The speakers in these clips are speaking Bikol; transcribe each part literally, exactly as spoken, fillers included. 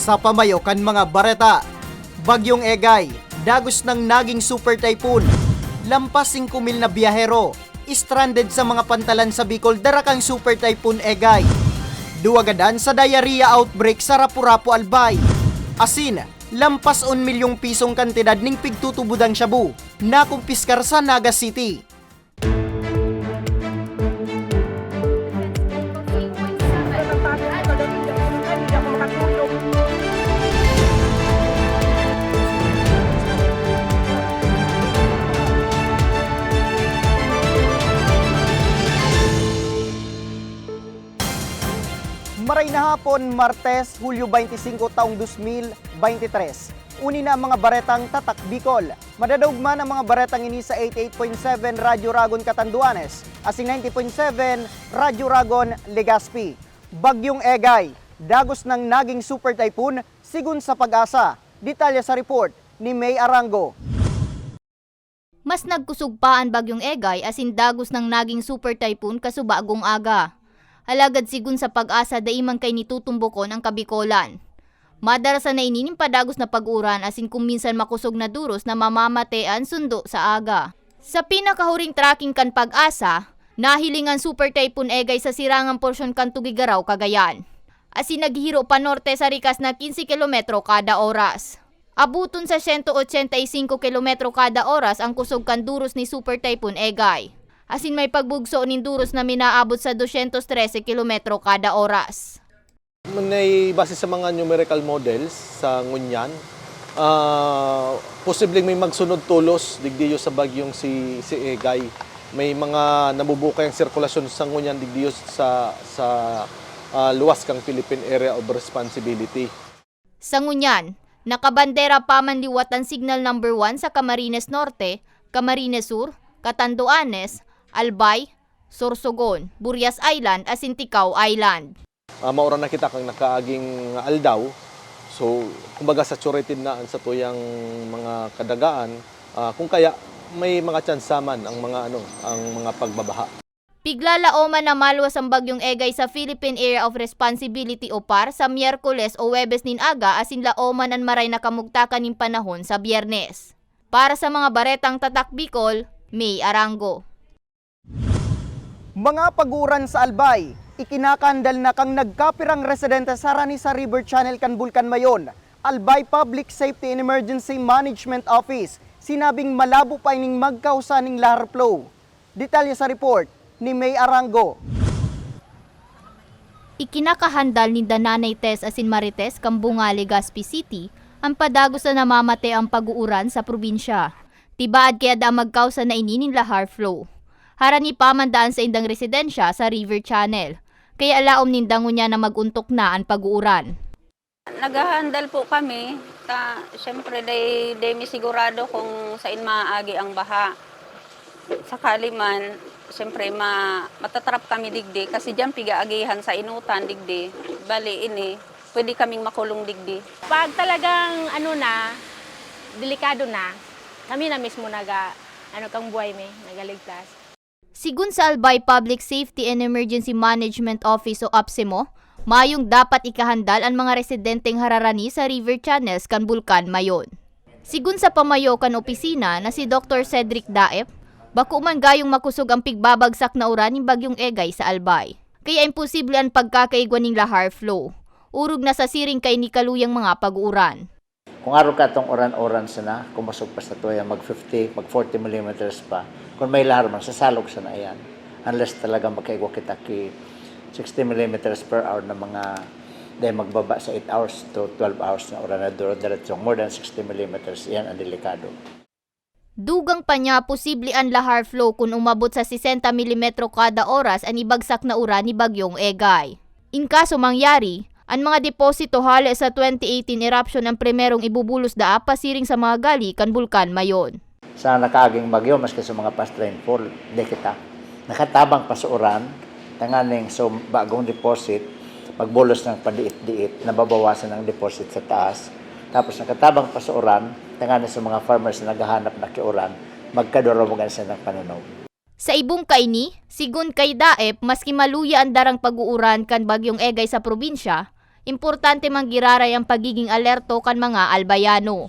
Sa pamayo kan mga bareta, Bagyong Egay, dagos nang naging super typhoon. Lampas singko mil na biyahero, stranded sa mga pantalan sa Bicol dara kan Super Typhoon Egay. Duwa gadan sa diarrhea outbreak sa Rapu-Rapu, Albay. Asin, lampas un milyong pisong kantidad ning pigtutubod ang shabu, nakumpiskar sa Naga City. Maray na hapon, Martes, Hulyo twenty-five, taong dos mil bente tres. Uni na ang mga baretang Tatak Bicol. Madadaog man ang mga baretang ini sa eighty-eight point seven Radyo Ragon Catanduanes, asin ninety point seven Radyo Ragon Legazpi. Bagyong Egay, dagos nang naging super typhoon, sigon sa PAGASA. Detalye sa report ni May Arango. Mas nagkusog pa an Bagyong Egay asin dagos nang naging super typhoon kasubagong aga. Alagad sigon sa PAGASA, dai man kaini tutumbokon ang Kabikolan. Madarasan na ini nin padagos na pag-uuran asin kung minsan makosog na doros na mamamate an sundo sa aga. Sa pinakahuring tracking kan PAGASA, nahiling an Super Typhoon Egay sa sirangang porsyon kan Tuguegarao, Cagayan. Asin naghihiro pa norte sa rikas na quince kilometro kada oras. Aboton sa siyento otsenta y singko kilometro kada oras ang kusog kan doros ni Super Typhoon Egay. Asin may pagbugso nin doros na minaabot sa dosyentos trese kilometro kada oras. May base sa mga numerical models sa ngunyan, ah, posibleng may magsunod tolos digdiyo sa bagyong si, si Egay. May mga nabubukay ang sirkulasyon sa ngunyan digdiyo sa, sa, ah, luwas kang Philippine Area of Responsibility. Sa ngunyan, nakabandera pa man liwat an Signal Number One sa Camarines Norte, Camarines Sur, Catanduanes, Albay, Sorsogon, Burias Island asin Ticao Island. Ah, maoran na kita kan nakaaging aldaw. So, kumbaga, saturated na an satuyang mga kadagaan. Ah, kung kaya, may mga tsansa man ang mga, ano, ang mga pagbabaha. Piglalaoman na maluwas ang Bagyong Egay sa Philippine Area of Responsibility o PAR sa Miyerkules o Huwebes nin aga asin laoman an maray na kamugtakan nin panahon sa Biyernes. Para sa mga baretang Tatak Bicol, May Arango. Mga pag-uuran sa Albay, ikinakandal na kan nagkapirang residente sa harani sa river channel kan Bulkan Mayon. Albay Public Safety and Emergency Management Office, sinabing malabo pa ining magkausa ning lahar flow. Detalye sa report ni May Arango. Ikinakahandal ninda Nanay Tess asin Marites kan Bunga, Legazpi City, an padagos na namamate ang pag-uuran sa probinsya. Tibaad kaya daa magkausa na ini nin lahar flow. Harani pa man daa an saindang residensya sa river channel, kaya laom ninda ngunyan na mag-ontok na an pag-uuran. Naghahandal po kami, ta siyempre dai, dai mi sigurado kung sain maagi ang baha. Sakali man, siyempre ma-, matatrap kami digdi kasi diyan pig-aagihan sa inutan digdi. Bali ini, pwede kaming makulong digdi. Pag talagang ano na, delikado na, kami na mismo naga-, ano, kang buhay mi, nagaligtas. Sigon sa Albay Public Safety and Emergency Management Office o APSEMO, mayong dapat ikahandal an mga residenteng hararani sa river channels kan Bulkan Mayon. Sigon sa pamayo kan opisina na si Doktor Cedric Daep, bako man gayong makosog ang pigbabagsak na uran nin Bagyong Egay sa Albay. Kaya imposible an pagkakaigwa nin lahar flow. Orog na sa siring kaini kaluyang mga pag-uuran. Kung arog ka atong uran-uran sana, kung masog pa sa tuya, mag fifty, mag forty millimeters pa. Kung may lahar man, sasalog sana iyan. Unless talaga makaigwa kita ki sixty millimeters per hour na mga dahil magbaba sa eight hours to twelve hours na uran na duro-diretso, more than sixty millimeters, iyan ang delikado. Dugang pa niya, posible an lahar flow kun umabot sa sesenta milimetro kada oras an ibagsak na uran ni Bagyong Egay. In kaso mangyari, an mga deposito hale sa twenty eighteen eruption an primerong ibubulos daa pasiring sa mga gali kan Bulkan Mayon. Sa nakaaging bagyo, maski sa mga past rainfall, di kita nakatabang pa sa uran, tanganing sa bagong deposit, magbulos ng padiit-diit, nababawasan ang deposit sa taas. Tapos nakatabang pa sa uran, tanganing sa mga farmers na naghahanap na kiuran, magkadurumogan sa ng pananom. Sa ibong kaini, sigon kay Daep, maski maluya an darang pag-uuran kan Bagyong Egay sa probinsya, Importante man giraray ang pagiging alerto kan mga Albayano.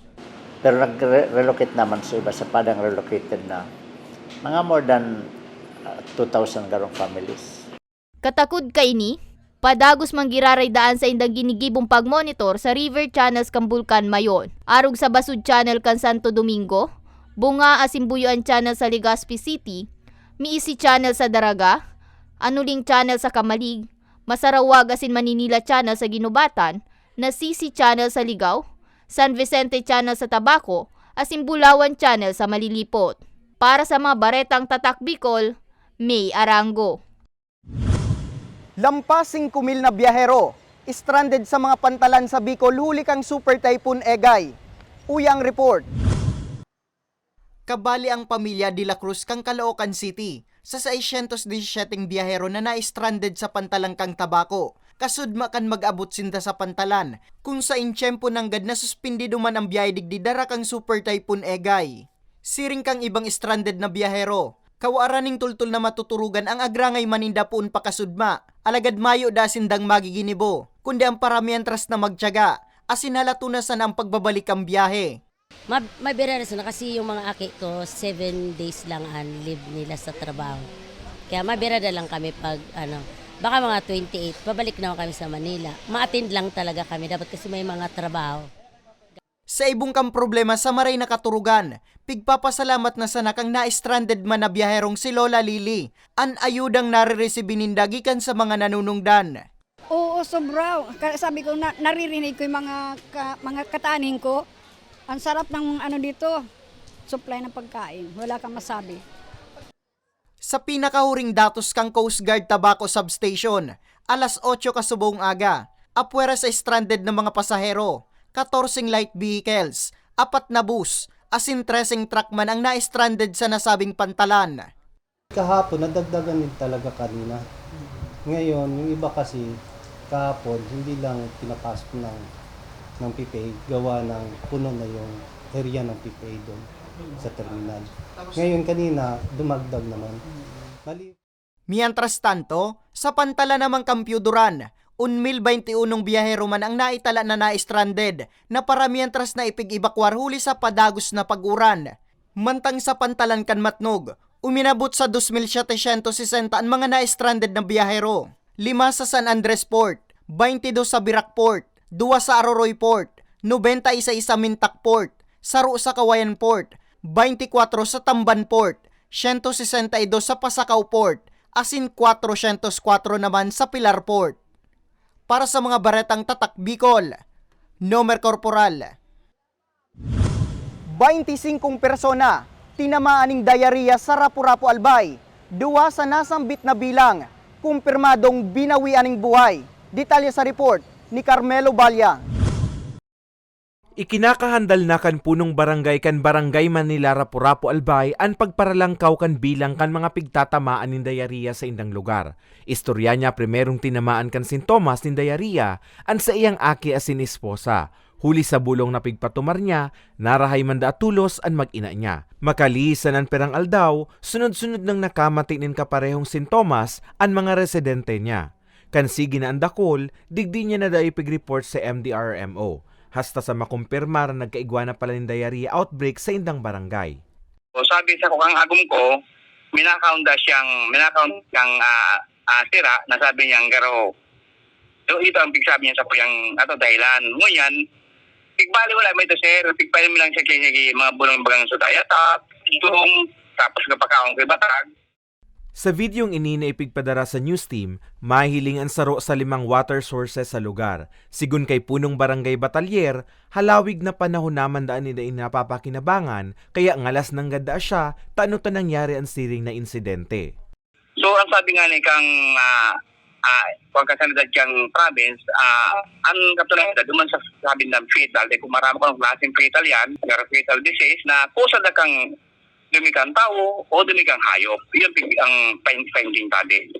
Pero nagre-relocate naman sa iba, sa padang relocated na. Mga more than uh, two thousand garong families. Katakod kaini, padagos man giraray daan sa indang ginigibong pagmonitor sa river channels kan Bulkan Mayon, arog sa Basud Channel kan Santo Domingo, Bunga asin Buyoan Channel sa Legazpi City, Miisi Channel sa Daraga, Anuling Channel sa Camalig, Masarawag asin Maninila Channel sa Guinobatan, Nasisi Channel sa Ligao, San Vicente Channel sa Tabaco, asin Bulawan Channel sa Malilipot. Para sa mga baretang Tatak Bicol, May Arango. Lampas singko mil na biyahero stranded sa mga pantalan sa Bicol huli kan Super Typhoon Egay. Uya ang report. Kabali ang pamilya De La Cruz kan Caloocan City sa seiscientos disisyete biyahero na na-stranded sa pantalan kan Tabaco, kasudma kan mag-abot sinda sa pantalan, kun sain tiyempo nanggad na suspindido man ang biyahe digdi dara kan Super Typhoon Egay. Siring kan ibang stranded na biyahero, kawara nin tultol na matuturugan ang agrangay maninda poon pakasudma, alagad mayo da sindang magiginibo, kundi ang paramientras na magtiyaga, asin halaton na sana ang pagbabalik kan biyahe. Mab- mabirada sana kasi yung mga aki ko, seven days lang ang leave nila sa trabaho. Kaya mabirada lang kami pag ano, baka mga twenty-eight, pabalik naman kami sa Manila. Ma-attend lang talaga kami, dapat kasi may mga trabaho. Sa ibong kang problema sa maray na katurugan, pigpapasalamat na sana kang na-stranded man na biyaherong si Lola Lily, an ayudang nareresibin ninda gikan sa mga nanunungdan. Oo, sobra. Ka- Sabi ko, na, naririnig ko yung mga, ka- mga kataning ko. Ang sarap ng ano dito, supply ng pagkain. Wala kang masabi. Sa pinakahuring datos kan Coast Guard Tabaco Substation, alas otso kasubong aga, apwera sa stranded na mga pasahero, katorseng light vehicles, apat na bus, asin treseng truck man ang na-stranded sa nasabing pantalan. Kahapon, nadagdagan din talaga kanina. Ngayon, yung iba kasi, kahapon, hindi lang pinapasok ng, ng PPA, gawa ng puno na yung area ng PPA doon sa terminal. Ngayon, kanina, dumagdag naman. Mali- Mientras tanto, sa pantalan naman kan Piyuduran, un mil baynte unong biyahero man ang naitala na na-stranded, na para mientras na ipig-ebakwar huli sa padagos na pag-uran. Mantang sa pantalan kan Matnog, uminabot sa dos mil setecientos sesenta an mga na-stranded na biyahero. Lima sa San Andres Port, baynte dos sa Virac Port, duwa sa Aroroy Port, nobenta y seis sa Mintak Port, saro sa Cauayan Port, baynte kwatro sa Tamban Port, siyento sesenta y dos sa Pasacao Port, asin kwatrosyentos kwatro naman sa Pilar Port. Para sa mga baretang Tatak Bicol, Nomer Corporal. Baynte singkong persona tinamaan nin diarrhea sa Rapu-Rapu, Albay. Duwa sa nasambit na bilang, kumpirmadong binawian nin buhay. Detalye sa report ni Carmelo Balla. Ikinakahandal na kan punong barangay kan Barangay Manila, Rapu-Rapu, Albay, an pagparalangkaw kan bilang kan mga pigtatamaan nin diarrhea sa indang lugar. Istorya niya, primerong tinamaan kan sintomas nin diarrhea an saiyang aki asin esposa. Huli sa bulong na pigpatumar niya, narahay man da tolos an mag-ina niya. Makalisan an pirang aldaw, sunod-sunod nang nakamati nin kaparehong sintomas an mga residente niya. Kan sige na an dakul, digdi niya na da ipig-report sa M D R R M O, hasta sa makumpirmar na nagkaigwa na pala nin diarrhea outbreak sa indang barangay. O sabi sa kukang agom ko, minakaon da siyang, minakaon siyang ah, ah, sira na sabi niyang garo. So ito ang pigsabi niya sa kuyang ato dahilan. Ngunyan, pigbali wala may to sir, pigpain mo lang siya kay mga bulang bagang sa dayata, itong, tapos kapakaon kay batag. Sa videong ini na ipigpadara sa news team, mahihiling an saro sa limang water sources sa lugar. Sigon kay punong barangay batalyer, halawig na panahon naman daan ida ini napapakinabangan, kaya ngalas nanggad daa siya tano ta nangyari an siring na insidente. So ang sabi nga ni kang ah, ah, pagkasanidad kang province, ah, ang katunayan duman sa sabi ng fetal, di kung marami kung klaseng fetal yan, pero fetal disease na kusa na kang dumigang tao o dumigang hayop. Yun ang finding tadi.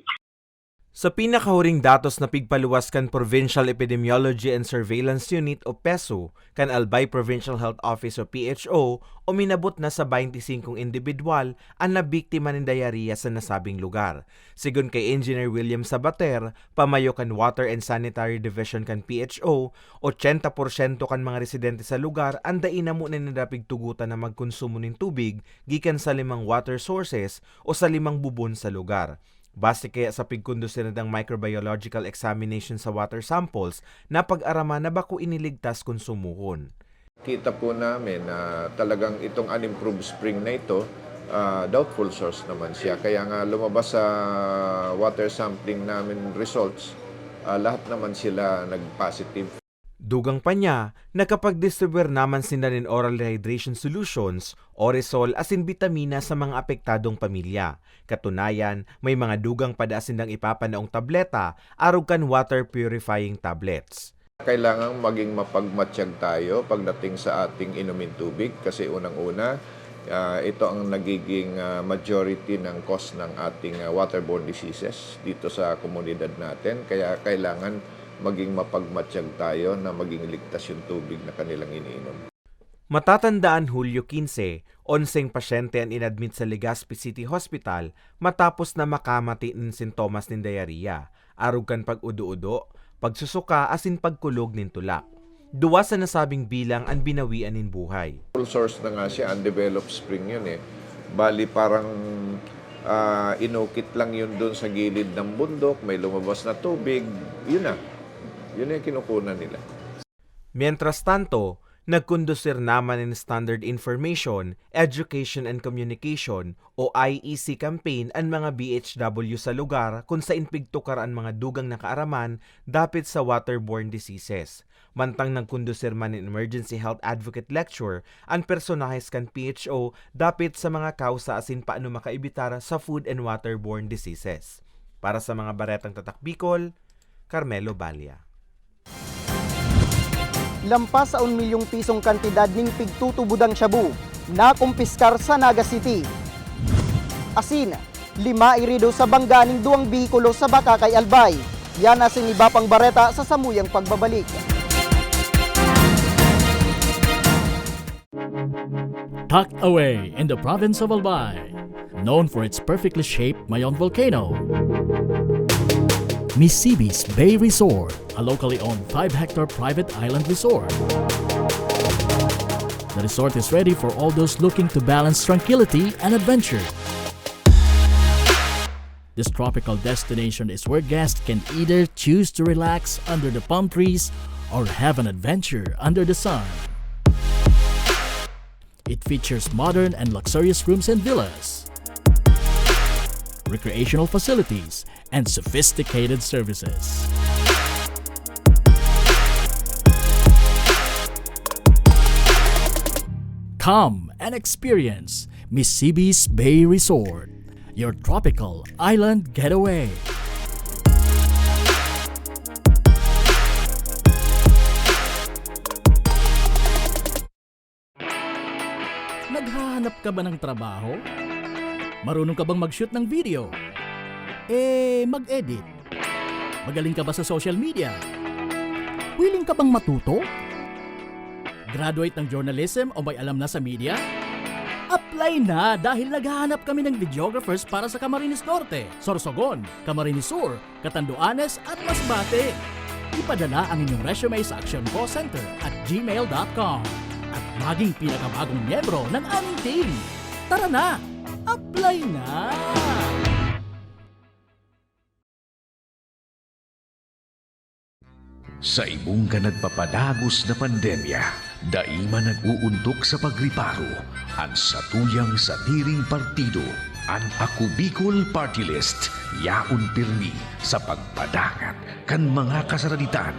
Sa pinakahuring datos na pigpaluwas kan Provincial Epidemiology and Surveillance Unit o peso kan Albay Provincial Health Office o P H O, uminabot na sa baynte singkong indibidwal an nabiktima nin diarrhea sa nasabing lugar. Sigon kay Engineer William Sabater, pamayo kan Water and Sanitary Division kan P H O, ochenta porsyento kan mga residente sa lugar an dai na mo na nila pigtugotan na magkonsumo nin tubig gikan sa limang water sources o sa limang bubon sa lugar. Base kaya sa pigkondusir nindang microbiological examination sa water samples, napag-araman na bako ini ligtas konsumohon. Kita po namin na talagang itong unimproved spring na ito, ah, doubtful source naman siya. Kaya nga lumabas sa water sampling namin results, ah, lahat naman sila nag-positive. Dugang pa niya, nakapagdistribuir naman sinda nin oral rehydration solutions, Orisol asin bitamina sa mga apektadong pamilya. Katunayan, may mga dugang pa daa sindang ipapanaong tableta arog kan water purifying tablets. Kailangang maging mapagmatyag tayo pagdating sa ating inumin tubig kasi unang-una, ah, ito ang nagiging, ah, majority ng cause ng ating, ah, waterborne diseases dito sa komunidad natin. Kaya kailangan maging mapagmatyag tayo na maging ligtas yung tubig na kanilang iniinom. Matatandaan, Hulyo quince, onseng pasyente an inadmit sa Legazpi City Hospital matapos na makamati nin sintomas nin diarrhea, arog kan pag-udo-udo, pagsusuka asin pagkulog nin tulak. Duwa sa nasabing bilang an binawian nin buhay. Full source na nga siya, undeveloped spring yun eh. Bali parang, ah, inukit lang yun dun sa gilid ng bundok, may lumabas na tubig, yun na. Yun na yung kinukunan nila. Mientras tanto, nagkondusir naman nin Standard Information, Education and Communication o I E C campaign an mga B H W sa lugar kun sain pigtukar an mga dugang nakaaraman dapit sa waterborne diseases. Mantang nagkondusir man nin Emergency Health Advocate Lecture an personahes kan P H O dapit sa mga kawsa asin paano makaibitar sa food and waterborne diseases. Para sa mga baretang Tatak Bicol, Carmelo Balia. Lampas sa un milyong pisong kantidad nin pigtutubodang shabu, nakumpiskar sa Naga City. Asin, lima herido sa bangga nin duwang behikulo sa Bacacay, Albay. Yan asin iba pang bareta sa samuyang pagbabalik. Tucked away in the province of Albay, known for its perfectly shaped Mayon volcano, Misibis Bay Resort, a locally owned five-hectare private island resort. The resort is ready for all those looking to balance tranquility and adventure. This tropical destination is where guests can either choose to relax under the palm trees or have an adventure under the sun. It features modern and luxurious rooms and villas, recreational facilities, and sophisticated services. Come and experience Misibis Bay Resort, your tropical island getaway. Naghahanap ka ba ng trabaho? Marunong ka bang mag-shoot ng video? Eh, mag-edit? Magaling ka ba sa social media? Willing ka bang matuto? Graduate ng journalism o may alam na sa media? Apply na, dahil naghahanap kami ng videographers para sa Camarines Norte, Sorsogon, Camarines Sur, Catanduanes at Masbate. Ipadala ang inyong resume sa actioncallcenter at gmail dot com at maging pinakabagong miyembro ng aming team. Tara na! Apply na! Sa ibong kan nagpapadagos na pandemya, dai man nag-uuntok sa pagriparo an satuyang sadiring partido. An Ako Bicol Party List yaon pirmi sa pagpadangat kan mga kasaraditan.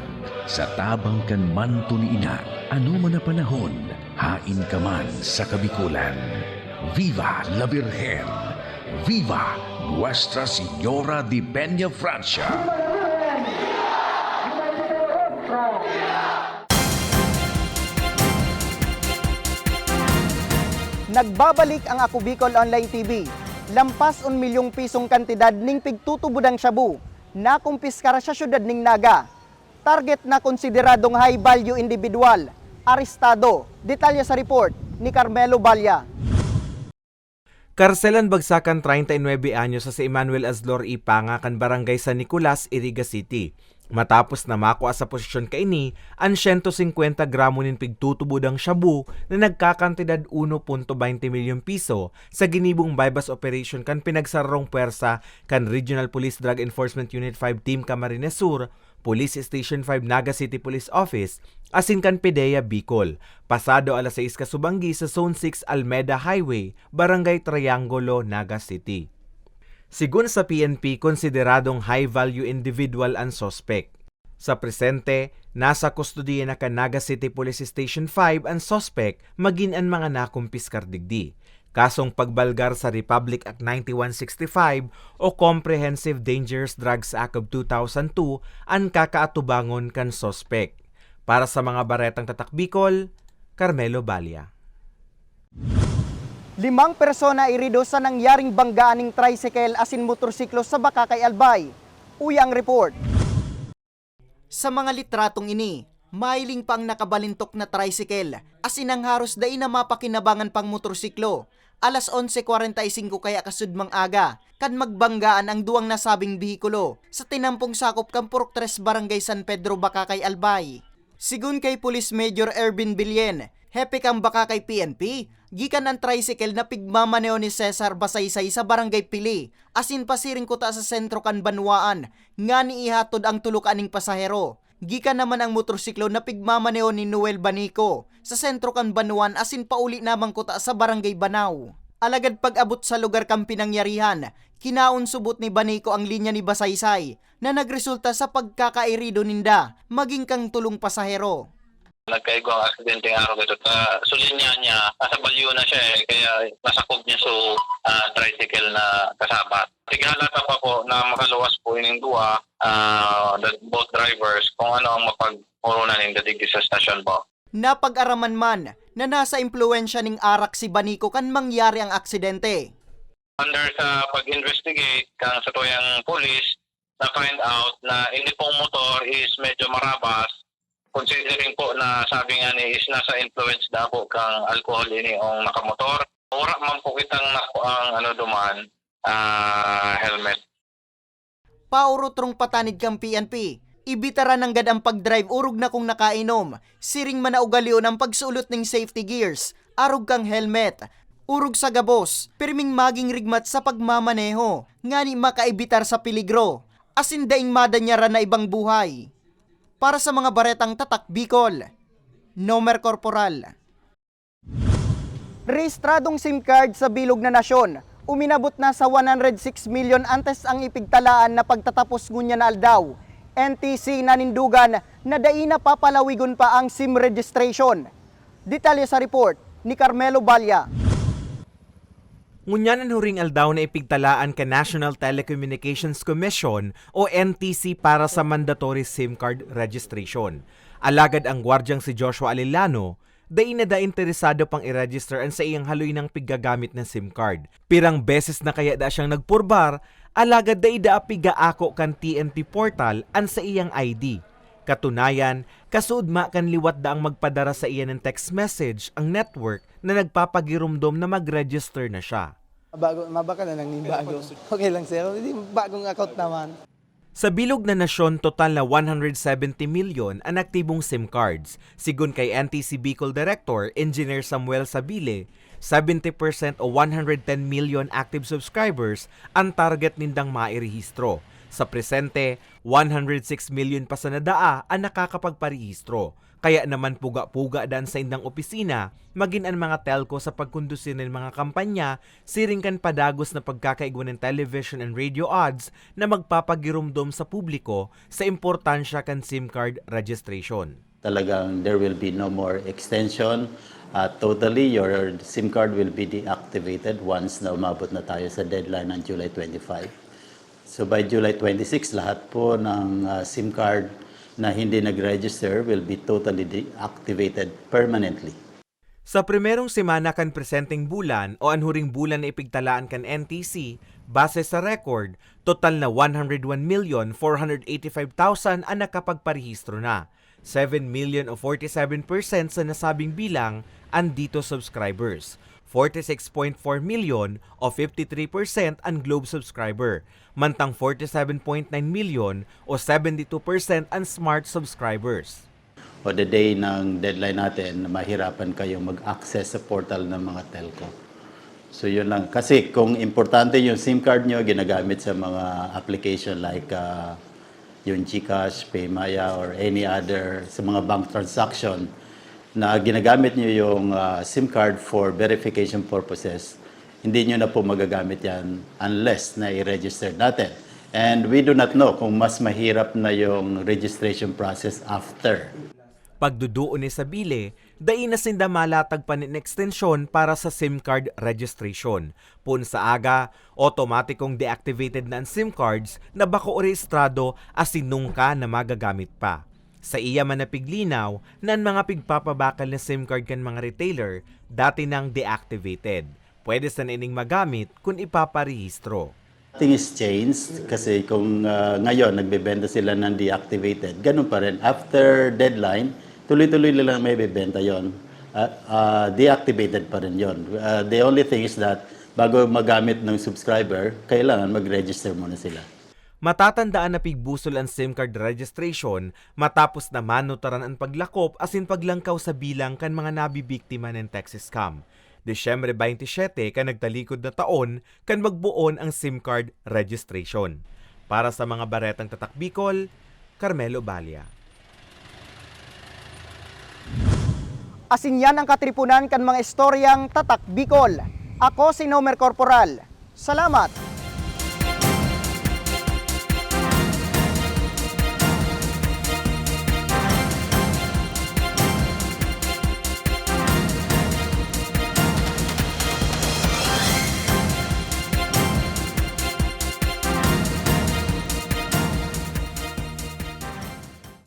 Sa tabang kan manto ni Ina, anoman na panahon, haen ka man sa Kabicolan. Viva la Virgen! Viva Nuestra Señora de Peña Francia! Nagbabalik ang Ako Bicol Online T V. Lampas un milyong pisong kantidad ning pigtutubodang shabu. Nakumpiskar sa siyudad ning Naga. Target na konsideradong high value individual, arestado. Detalye sa report ni Carmelo Balla. Karselan bagsakan treinta y nuebe anyos sa si Emmanuel Azlor Ipanga kan Barangay San Nicolas, Iriga City. Matapos na makua sa posisyon kaini an siyento singkwenta gramo nin pigtutubodang shabu na nagkakantidad uno punto baynte milyon piso sa ginibong buy-bust operation kan pinagsararong pwersa kan Regional Police Drug Enforcement Unit five Team Camarines Sur, Police Station five Naga City Police Office, asin kan PDEA Bicol, pasado alas sais kasubanggi sa Zone six Almeda Highway, Barangay Triangulo, Naga City. Sigon sa P N P, konsideradong high-value individual an suspek. Sa presente, nasa kustodiya na kan Naga City Police Station five an suspek, magin an mga nakumpiskar digdi. Kasong pagbalgar sa Republic Act ninety-one sixty-five o Comprehensive Dangerous Drugs Act of two thousand two an kakaatubangon kan suspek. Para sa mga baretang tatak Bicol, Carmelo Balia. Limang persona irido sa nangyaring banggaan ning tricycle asin motorsiklo sa Bacacay, Albay. Uya ang report. Sa mga litratong ini, mahiling pa ang nakabalintok na tricycle, asin ang haros dai na mapakinabangan pang motorsiklo. Alas onse kwarenta y singko kaya kasudmang aga, kan magbanggaan ang duwang nasabing behikulo sa tinampong sakop kan Purok Tres, Barangay San Pedro, Bacacay, Albay. Sigon kay Police Major Ervin Billen, hepe kan Bacacay P N P, gikan an tricycle na pigmamaneho ni Cesar Basaysay sa Barangay Pili, asin pasiring kuta sa sentro kan banwaan, ngani ihatod ang tulo kaning pasahero. Gikan naman ang motorsiklo na pigmamaneho ni Noel Banico sa sentro kan banwaan asin pauli naman kuta sa Barangay Banao. Alagad pag-abot sa lugar kan pinangyarihan, kinaon subot ni Banico ang linya ni Basaysay, na nagresulta sa pagkakairido ninda, magin kan tulong pasahero. Nagkaigwa ang aksidente nga araw ito ta, sa linya niya, nasa balyo na siya eh, kaya nasakob niya so ah, tricycle na kasabat. Tighalata pa po na makaluwas po ining duwa, ah, the both drivers, kung ano ang mapagkurunan ninda digdi sa stasyon po. Napag-araman man na nasa impluwensya ning arak si Banico kan mangyari ang aksidente. Under sa pag-investigate kang satuyang pulis, na-find out na ini pong motor is medyo marabas, considering po na sabi nga ni is nasa influence na po kang alcohol ini ang nakamotor. Wala man po kitang nakuang ano duman, ah, helmet. Paorotrong patanid kan P N P, ibitaran nanggad ang pag-drive orog na kung nakainom, siring man na ugalion ang pagsulot ning safety gears, arog kang helmet. Orog sa gabos, pirming maging rigmat sa pagmamaneho, ngani makaibitar sa peligro, asin daing madanyaran na ibang buhay. Para sa mga baretang tatak Bicol, Nomer Corporal. Rehistradong SIM card sa bilog na nasyon, uminabot na sa one hundred six million antes ang ipigtalaan na pagtatapos ngunyan na aldaw. N T C nanindugan na dai na papalawigon pa ang SIM registration. Detalye sa report ni Carmelo Balla. Ngunyan an huring aldaw na ipigtalaan kan National Telecommunications Commission o N T C para sa mandatory SIM card registration. Alagad ang gwardyang si Joshua Alilano, dai na da interesado pang i-register an saiyang haloy nang piggagamit na SIM card. Pirang beses na kaya da siyang nagpurbar, alagad dai da pigaako kan T N T portal an saiyang I D. Katunayan, kasuodma kan liwat daang magpadara saiya nin text message ang network na nagpapagiromdom na mag-register na siya. Bago, mabakal na lang ning bago. Okay lang, sir. Hindi, bagong account naman. Sa bilog na nasyon, total na one hundred seventy milyon an aktibong SIM cards. Sigon kay N T C Bicol Director Engineer Samuel Sabile, seventy percent o one hundred ten million active subscribers an target nindang mairehistro. Sa presente, one hundred six million pa sana daa an nakakapagparehistro. Kaya naman puga-puga daa an saindang opisina, magin an mga telco sa pagkondusir nin mga kampanya, siring kan padagos na pagkakaigwa nin television and radio ads na magpapagiromdom sa publiko sa importansya kan SIM card registration. Talagang there will be no more extension. Uh, totally, your SIM card will be deactivated once na umabot na tayo sa deadline ng July twenty-five. So by July twenty-six, lahat po ng uh, SIM card na hindi nag-register will be totally deactivated permanently. Sa primerong semana kan presenteng bulan o an huring bulan na ipigtalaan kan N T C, base sa record, total na one hundred one million four hundred eighty-five thousand an nakapagparehistro na. Seven million o forty-seven percent sa nasabing bilang an Dito subscribers. Forty-six point four million o fifty-three percent an Globe subscriber, mantang forty-seven point nine million o seventy-two percent an Smart subscribers. O the day ng deadline natin, mahirapan kayong mag-access sa portal ng mga telco. So yun lang. Kasi kung importante yung SIM card nyo, ginagamit sa mga application like uh, yung GCash, PayMaya, or any other sa mga bank transaction na ginagamit nyo yung uh, SIM card for verification purposes, hindi nyo na po magagamit yan unless na i-register natin. And we do not know kung mas mahirap na yung registration process after. Pagduduon ni sa bile, dai na sinda malatag pa nin ekstensyon para sa SIM card registration. Poon sa aga, otomatikong deactivated na an SIM cards na bako rehistrado asin nungka na magagamit pa. Sa iya man na piglinaw na an mga pigpapabakal na SIM card kan mga retailer dati nang deactivated. Pwede sana ining magamit kun ipaparehistro. Nothing is changed kasi kung uh, ngayon nagbebenta sila ng deactivated, ganun pa rin. After deadline, tuloy-tuloy nila may bebenta yon. Uh, uh, deactivated pa rin yon. Uh, the only thing is that bago magamit ng subscriber, kailangan mag-register muna sila. Matatandaan na pigbusol an SIM card registration matapos na manutaran an paglakop asin paglangkaw sa bilang kan mga nabibiktima nin Texas scam. Disyembre twenty-seven kan nagtalikod na taon kan magboon ang SIM card registration. Para sa mga baretang Tatak Bicol, Carmelo Balia. Asin yan ang katripunan kan mga istoryang Tatak Bicol. Ako si Nomer Corporal. Salamat!